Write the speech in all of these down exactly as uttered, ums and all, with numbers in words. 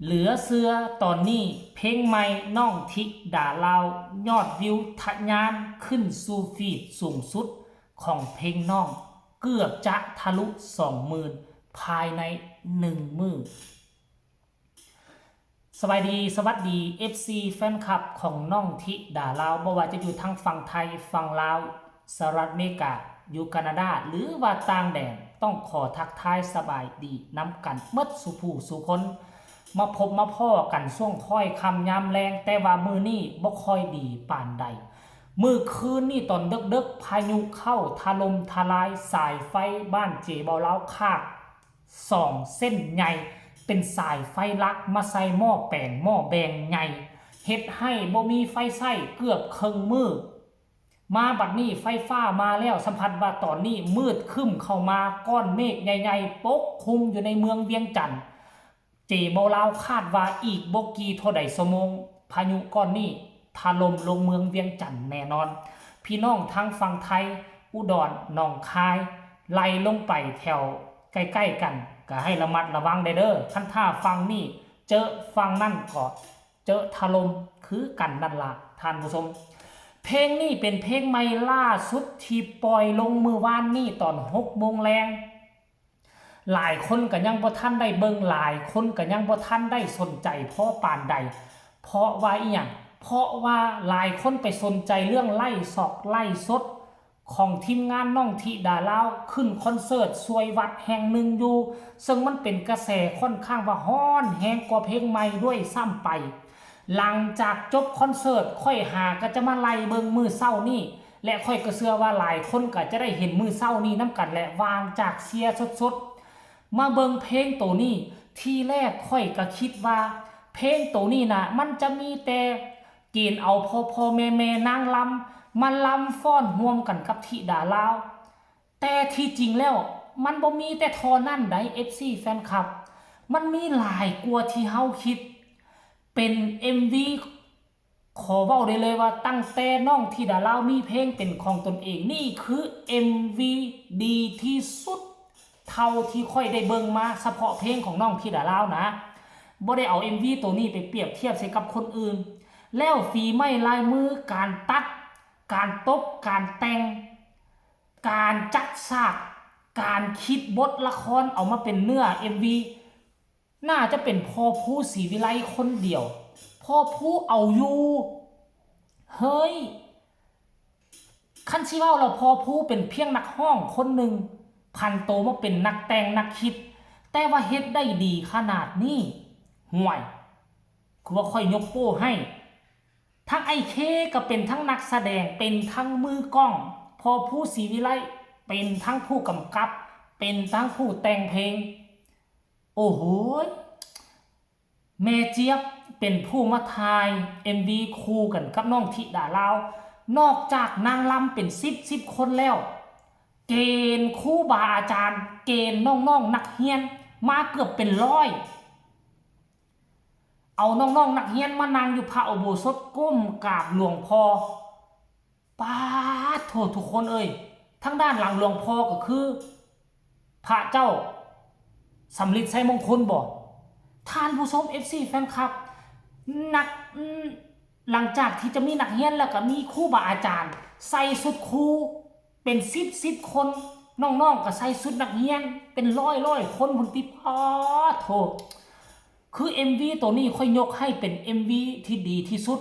เหลือเชื่อตอนนี้เพลงใหม่น้องธิดาลาว ยอดวิวทะยานขึ้นสู่ฟีดสูงสุดของเพลงน้อง เกือบจะทะลุสองหมื่นภายในหนึ่งมื้อ สบายดี สวัสดี เอฟซี แฟนคลับของน้องธิดาลาว บ่ว่าจะอยู่ทางฝั่งไทย ฝั่งลาว สหรัฐอเมริกา อยู่แคนาดา หรือว่าต่างแดน ต้องขอทักทายสบายดีนำกันหมดสู่ผู้สู่คน มาพบมาพ้อกันช่วงค่อยค่ำยามแลง แต่ว่ามื้อนี้บ่ค่อยดีปานใด มื้อคืนนี้ตอนดึกๆ พายุเข้าถล่มทลายสายไฟบ้านเจเบาลาวขาด สองเส้นใหญ่ เป็นสายไฟหลักมาใส่หม้อแปลงหม้อแบงใหญ่ เฮ็ดให้บ่มีไฟใช้เกือบครึ่งมื้อ มาบัดนี้ไฟฟ้ามาแล้ว สัมผัสว่าตอนนี้มืดครึ้มเข้ามา ก้อนเมฆใหญ่ๆ ปกคลุมอยู่ในเมืองเวียงจันทน์ เจเบาลาวคาดว่าอีกบ่กี่เท่าใดชั่วโมง พายุก้อนนี้ถล่มลงเมืองเวียงจันทน์แน่นอน พี่น้องทางฝั่งไทย อุดร หนองคาย ไล่ลงไปแถวใกล้ๆกัน ก็ให้ระมัดระวังได้เด้อ คันถ้าฝั่งนี้เจอฝั่งนั่นก็เจอถล่มคือกันนั่นล่ะท่านผู้ชม เพลงนี้เป็นเพลงใหม่ล่าสุดที่ปล่อยลงมื้อวานนี้ตอนหกโมงแลง หลายคนก็ยังบ่ทันได้เบิ่ง หลายคนก็ยังบ่ทันได้สนใจพอปานใด เพราะว่าอีหยัง เพราะว่าหลายคนไปสนใจเรื่องไลฟ์สด ไลฟ์สดของทีมงานน้องธิดาลาว ขึ้นคอนเสิร์ตช่วยวัดแห่งหนึ่งอยู่ ซึ่งมันเป็นกระแสค่อนข้างว่าฮ้อนแฮงกว่าเพลงใหม่ด้วยซ้ำไป หลังจากจบคอนเสิร์ต ข้อยหาก็จะมาไล่เบิ่งมื้อเช้านี้ และข้อยก็เชื่อว่าหลายคนก็จะได้เห็นมื้อเช้านี้นำกันแหละ หว่างจากเชียร์สดๆ มาเบิ่งเพลงโตนี้ ทีแรกข้อยก็คิดว่า เพลงโตนี้น่ะ มันจะมีแต่เกณฑ์เอาพ่อๆ แม่ๆ นางรำ มาลำฟ้อนร่วมกันกับธิดาลาว แต่ที่จริงแล้ว มันบ่มีแต่เท่านั้นใด เอฟซี แฟนคลับ มันมีหลายกว่าที่เฮาคิด เป็น เอ็มวี ขอเว้าได้เลยว่าตั้งแต่น้องธิดาลาวมีเพลงเป็นของตนเอง นี่คือ เอ็มวี ดีที่สุด เท่าที่ข้อยได้เบิ่งมา เฉพาะเพลงของน้องธิดาลาวนะ บ่ได้เอา เอ็มวี ตัวนี้ไปเปรียบเทียบใส่กับคนอื่น แล้วฝีไม้ลายมือ การตัด การตบ การแต่ง การจัดฉาก การคิดบทละครเอามาเป็นเนื้อ เอ็มวี น่าจะเป็นพ่อภูศรีวิไลคนเดียว พ่อภูเอาอยู่ เฮ้ย คันสิเว้าแล้วพ่อภูเป็นเพียงนักร้องคนหนึ่ง ผันโตมาเป็นนักแต่งนักคิด แต่ว่าเฮ็ดได้ดีขนาดนี้ ห่วย คือว่าข้อยยกโป้ให้ ทั้งไอ้เคก็เป็นทั้งนักแสดง เป็นทั้งมือกล้อง พ่อภูศรีวิไลเป็นทั้งผู้กำกับ เป็นทั้งผู้แต่งเพลง โอ้โหย แม่เจี๊ยบเป็นผู้มาถ่าย เอ็มวี คู่กันกับน้องธิดาลาว นอกจากนางรำเป็นสิบสิบคนแล้ว เกณฑ์ครูบาอาจารย์ เกณฑ์น้องๆนักเรียน มาเกือบเป็นร้อย เอาน้องๆนักเรียนมานั่งอยู่พระอุโบสถก้มกราบหลวงพ่อ ป๊าดโธ่ทุกคนเอ้ย ทางด้านหลังหลวงพ่อก็คือ พระเจ้าสำริดไชยมงคลบ่ ท่านผู้ชม เอฟซี แฟนคลับ นัก อืม หลังจากที่จะมีนักเรียนแล้วก็มีครูบาอาจารย์ ใส่ชุดครู เป็นสิบสิบคน น้องๆก็ใส่ชุดนักเรียน เป็นร้อยร้อยคนพุ้นติ ป๊าดโธ่ คือ เอ็มวี ตัวนี้ข้อยยกให้เป็น เอ็มวี ที่ดีที่สุด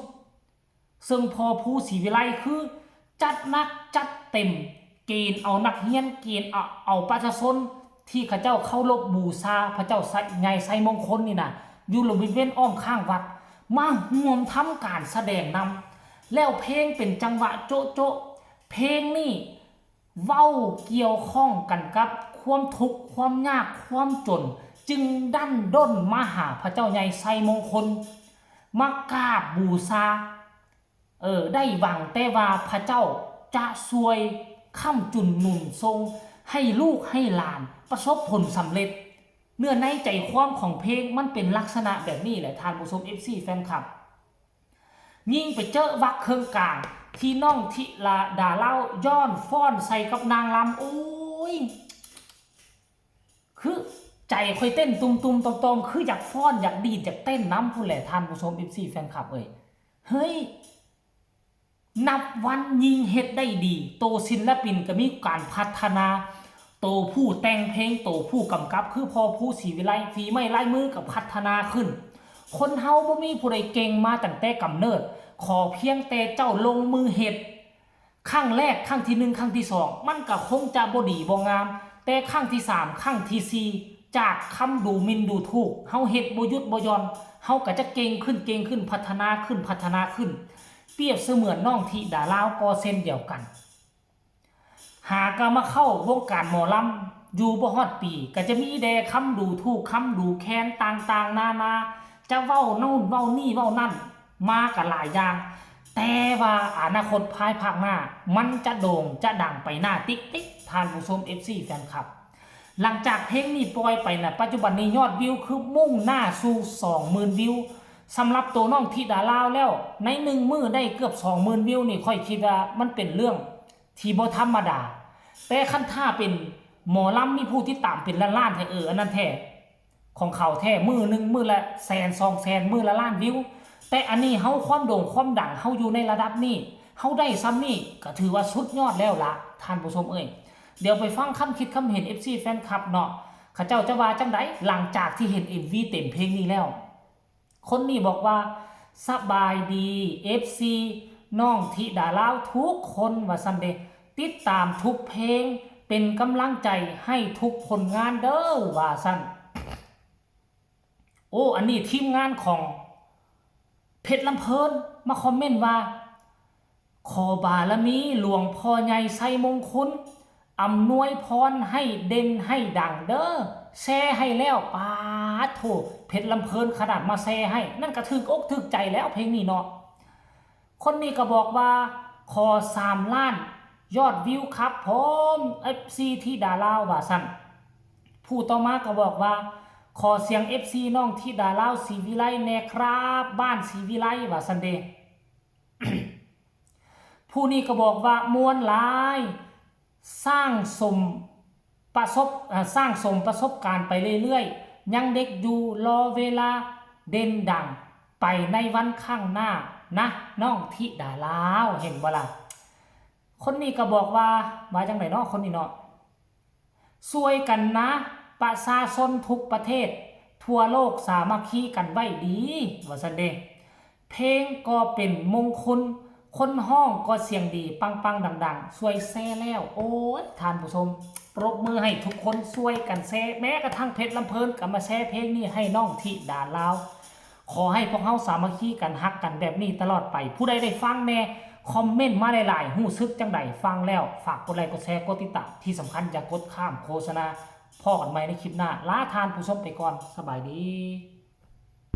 ซึ่งพ่อภูศรีวิไลคือจัดหนักจัดเต็ม เกณฑ์เอานักเรียน เกณฑ์เอา เอาประชาชนที่เขาเจ้าเคารพบูชาพระเจ้าไชย ใหญ่ไชยมงคลนี่นะ อยู่บริเวณอ้อมข้างวัด มาร่วมทำการแสดงนำ แล้วเพลงเป็นจังหวะโจ๊ะโจ๊ะ เพลงนี่เว้าเกี่ยวข้องกันกับความทุกข์ ความยาก ความจน จึงดั้นด้นมาหาพระเจ้าใหญ่ไชยมงคล มากราบบูชา เออ ได้หวังแต่ว่าพระเจ้าจะช่วยค้ำจุนหนุนทรง ให้ลูกให้หลานประสบผลสำเร็จ เนื้อในใจความของเพลงมันเป็นลักษณะแบบนี้แหละ ท่านผู้ชม เอฟซี แฟนคลับ ยิ่งไปเจอวรรคเครื่องกลาง ที่น้องธิดาลาวย้อนฟ้อนใส่กับนางรำ โอ้ย คือ ใจข่อยเต้นตุมๆต่อมๆ คืออยากฟ้อนอยากดีดอยากเต้นนำพู้นแหละ ท่านผู้ชม เอฟซี แฟนคลับเอ้ย เฮ้ย นับวันยิ่งเฮ็ดได้ดี โตศิลปินก็มีการพัฒนา โตผู้แต่งเพลง โตผู้กำกับ คือพ่อภูศรีวิไล ฝีไม้ลายมือก็พัฒนาขึ้น คนเฮาบ่มีผู้ใดเก่งมาตั้งแต่กำเนิด ขอเพียงแต่เจ้าลงมือเฮ็ด ครั้งแรก ครั้งที่หนึ่ง ครั้งที่สอง มันก็คงจะบ่ดีบ่งาม แต่ครั้งที่สาม ครั้งที่สี่ จากคำดูหมิ่นดูถูก เฮาเฮ็ดบ่หยุดบ่หย่อน เฮาก็จะเก่งขึ้น เก่งขึ้น พัฒนาขึ้น พัฒนาขึ้น เปรียบเสมือนน้องธิดาลาวก็เช่นเดียวกัน หากะมาเข้าวงการหมอลำ อยู่บ่ฮอดปี ก็จะมีแต่คำดูถูก คำดูแคลนต่างๆนานา จะเว้าโน่นเว้านี่เว้านั่น มาก็หลายอย่าง แต่ว่าอนาคตภายภาคหน้า มันจะโด่งจะดังไปหน้าติ๊กติ๊ก ท่านผู้ชม เอฟซี แฟนคลับ หลังจากเพลงนี้ปล่อยไปนะ ปัจจุบันนี้ยอดวิวคือมุ่งหน้าสู่ สองหมื่น วิว สำหรับตัวน้องธิดาลาวแล้ว ในหนึ่งมื้อได้เกือบ สองหมื่น วิวนี่ ข้อยคิดว่ามันเป็นเรื่องที่บ่ธรรมดา แต่คันถ้าเป็นหมอลำมีผู้ติดตามเป็นล้านๆแท้ เออ อันนั้นแท้ ของเขาแท้ มื้อหนึ่งมื้อละแสนสองแสน มื้อละล้านวิว แต่อันนี้เฮาความโด่งความดังเฮาอยู่ในระดับนี้ เฮาได้ส่ำนี้ก็ถือว่าสุดยอดแล้วละ ท่านผู้ชมเอ้ย เดี๋ยวไปฟังคำคิดคำเห็น เอฟซี แฟนคลับเนาะ เขาเจ้าจะว่าจั่งใดหลังจากที่เห็น เอ็มวี เต็มเพลงนี้แล้ว คนนี้บอกว่า สบายดี เอฟซี น้องธิดาลาวทุกคน ว่าซั่นเด้ ติดตามทุกเพลง เป็นกำลังใจให้ทุกผลงานเด้อ ว่าซั่น โอ้ อันนี้ทีมงานของเพชรลำเพลินมาคอมเมนต์ว่า ขอบารมีหลวงพ่อใหญ่ไชยมงคล อำนวยพรให้เด่นให้ดังเด้อ แชร์ให้แล้ว ปาดโถ เพชรลำเพลินขนาดมาแชร์ให้ นั่นก็ถืกอกถืกใจแล้วเพลงนี้เนาะ คนนี้ก็บอกว่า ขอ สามล้าน ยอดวิวครับผม เอฟซี ธิดาลาว ว่าซั่น ผู้ต่อมาก็บอกว่า ขอเสียง เอฟซี น้องธิดาลาวศรีวิไลแน่ครับ บ้านศรีวิไล ว่าซั่นเด้ ผู้นี้ก็บอกว่าม่วนหลาย สร้างสมประสบ เอ่อ สร้างสมประสบการณ์ไปเรื่อยๆ ยังเด็กอยู่ รอเวลาเด่นดังไปในวันข้างหน้านะ น้องธิดาลาว เห็นบ่ล่ะ คนนี้ก็บอกว่า ว่าจั่งใดเนาะ คนนี้เนาะ ช่วยกันนะ ประชาชนทุกประเทศ ทั่วโลกสามัคคีกันไว้ดี ว่าซั่นเด้ เพลงก็เป็นมงคล คนฮ้องก็เสียงดี ปังๆดังๆ ช่วยแชร์แล้ว โอ้ย ท่านผู้ชม ปรบมือให้ทุกคนช่วยกันแชร์ แม้กระทั่งเพชรลำเพลินก็มาแชร์เพลงนี้ให้น้องธิดาลาว ขอให้พวกเฮาสามัคคีกัน ฮักกันแบบนี้ตลอดไป ผู้ใดได้ฟังแน่ คอมเมนต์มาหลายๆ รู้สึกจั่งใด ฟังแล้วฝากกดไลค์ กดแชร์ กดติดตาม ที่สำคัญอย่ากดข้ามโฆษณา พ้อกันใหม่ในคลิปหน้า ลาท่านผู้ชมไปก่อน สบายดี